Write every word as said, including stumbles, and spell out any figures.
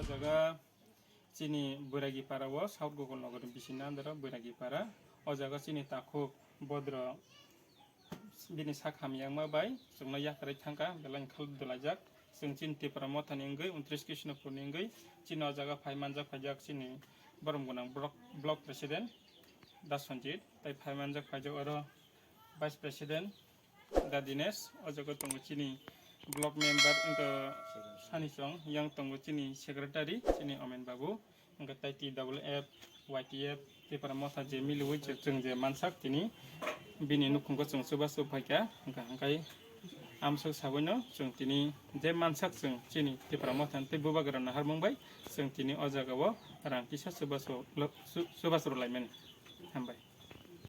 Jaga chini Boiragi para o South Gokul Nogor ni bisingni under o Boiragi para. O jaga chini takhuk Bodro bini sak hamyangma bai chwngno yakarwi thangkha, belai khal dwlaijak. Chwng chini Tipra Mothani wngwi, untris Krishnapurni wngwi, chini o jaga phai manjak phaijak chini Boromgwnang block, block president Da Sanjit, tai phai manjak phaijak oro vice president Da Dinesh, o jaga tongo chini block member wngkha Sanichong, yang tongo chini secretary, chini Omen Babu, wngkha tai T W F, Y T F, Tipra Motha je miliwi je chwng je mansak tini bini nukhungo chwng chubachu phaikha, wngkha hwnkhe amsok sabaino chwng tini je mansak chwng chini Tipra Motha tei Bubagra naharmung bai chwng tini o jagao rang kisa chubachu lo-, chu-, chubachu rwlaimani. Hambai.